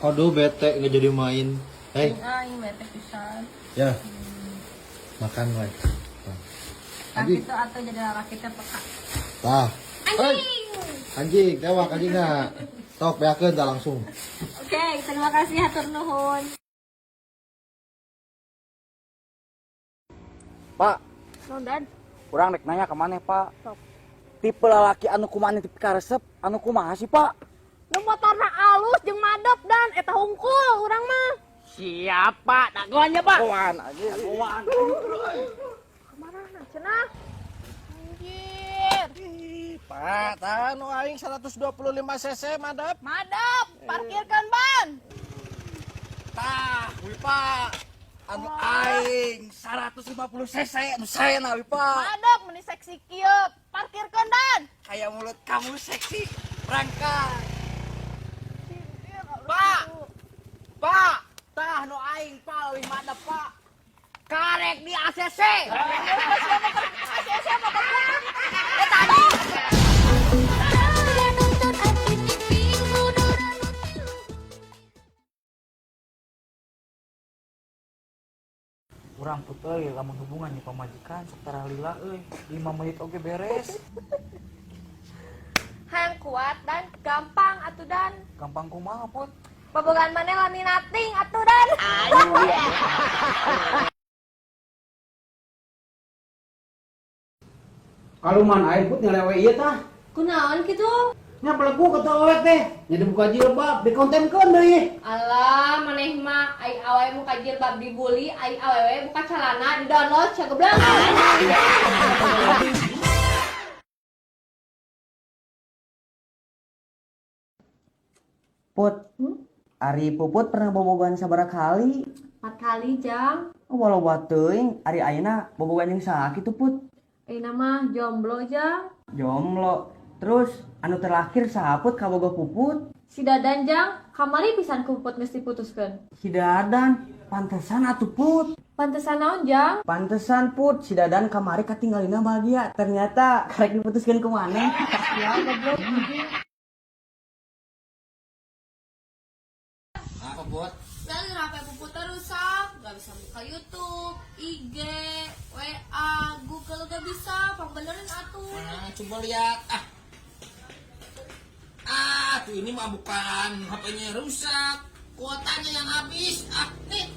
Aduh, bete nggak jadi main. Hei, Aing bete pisan. Ya. Makan we. Tah Anjing. kitu atuh jadi lalaki teh peka. Tah. Hei, anjing, tewak anjingna. Tok beakeun tah langsung. Oke, terima kasih, hatur nuhun. Pak, Nondan, kurang rek nanya ke mana, Pak? Sok. Tipe lalaki anu kumaha tipe karesep, anu kumaha sih, Pak? Nu motorna alus jeung madep dan eta hungkul urang mah. Siapa? Dagoannya, Pak. Dagoan aja, dagoan. Kemana cenah? Anjir. Pak, tahan nu aing 125 cc madap. Madep, parkirkan ban. Tah, wih, Pak. Anu aing 150 cc anu saena, wih, Pak. Madep meni seksi kieu. Parkirkan dan. Kayak mulut kamu seksi. Berangkat. Pak. Pak, tah nu aing, Pak, leuwih madep, Pak. Karek di ACC. ACC motor kuning. Nonton TV munduran. Urang, Put, euy, lamun hubungan nih pamajikan sok tara lila euy. 5 menit oge beres. Hayang kuat dan gampang atuh dan. Gampang kumaha, Put? Bobogan maneh lami nating atuh dan. Kaluman air, Put, nyelewe ieu tah. Kunaon kitu? Nya belegu ka awewe teh. Nya dibuka jilbab, dikontenkeun deui. Alah, maneh mah ai awewe muka jilbab dibully, ai awewe buka celana di download sia goblok. Put, Ari Puput pernah bobogohan sabaraha kali? 4 kali, Jang. Oh, walau teuing, ari ayeuna bobogohan jeung saha kitu, Put? Ayeuna mah jomblo, Jang. Jomblo. Terus anu terakhir saha, Put, kabogoh Puput? Si Dadan, Jang, kamari pisan ku Puput geus diputuskeun. Si Dadan, pantesan atuh, Put. Pantesan naon, Jang? Pantesan, Put, si Dadan kamari katinggalina bahagia. Ternyata karek diputuskeun ku maneh. Ya, goblok. Apa, Put? Dan HP Puput rusak, gak bisa buka YouTube, IG, WA, Google gak bisa, pangbenerin atuh. Nah, coba lihat. Ah. Ah, tuh ini mah bukan HP-nya rusak, kuotanya yang habis. Ah, Nih,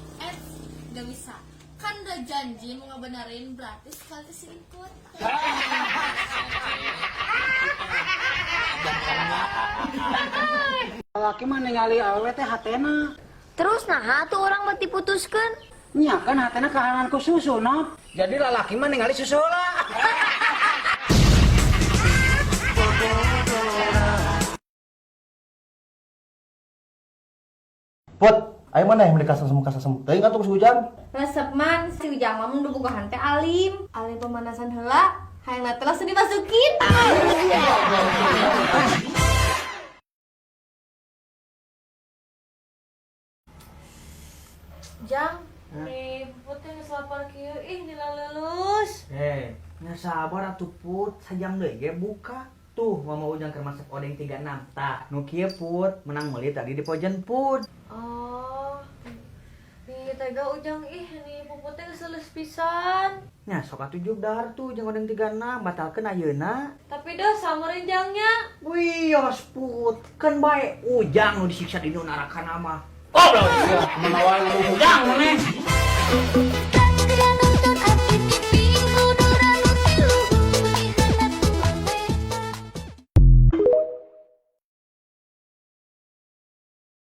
gak bisa. Kan udah janji mau ngebenerin berarti sekali isiin kuota. Lalaki mah ningali awewe teh hatena. Terus nah tuh orang mah diputuskan. Nya kan hatena kahalangan ku susu, no. Jadi lalaki mah ningali susu lah. Put, ayo mana yang mereka sesem kasesem teuing atuh geus hujan. Resep man, si Ujang mah mun bobogohan teh alim. Alim pemanasan heula, hayang teh langsung dimasukin. Jang, nih Puput teh geus lapar kieu, ih nila lulus. Eh, nya sabar atuh, Put, sajam deui ge buka. Tuh, Mama Ujang keur masak odeng 36. Tah, nu kieu, Put, menang meuli tadi di Pojen, Put. Oh, nih tega Ujang ih nih Puput teh geus lulus pisan. Nya sok atuh jug dahar tuh jeung odeng 36, batalkeun ayeuna. Tapi dah sama renjangnya. Wih, yos, Put, kan bae Ujang nu disiksa di nu narakana mah. Oh, iya, mana wae ngomong hujang maneh.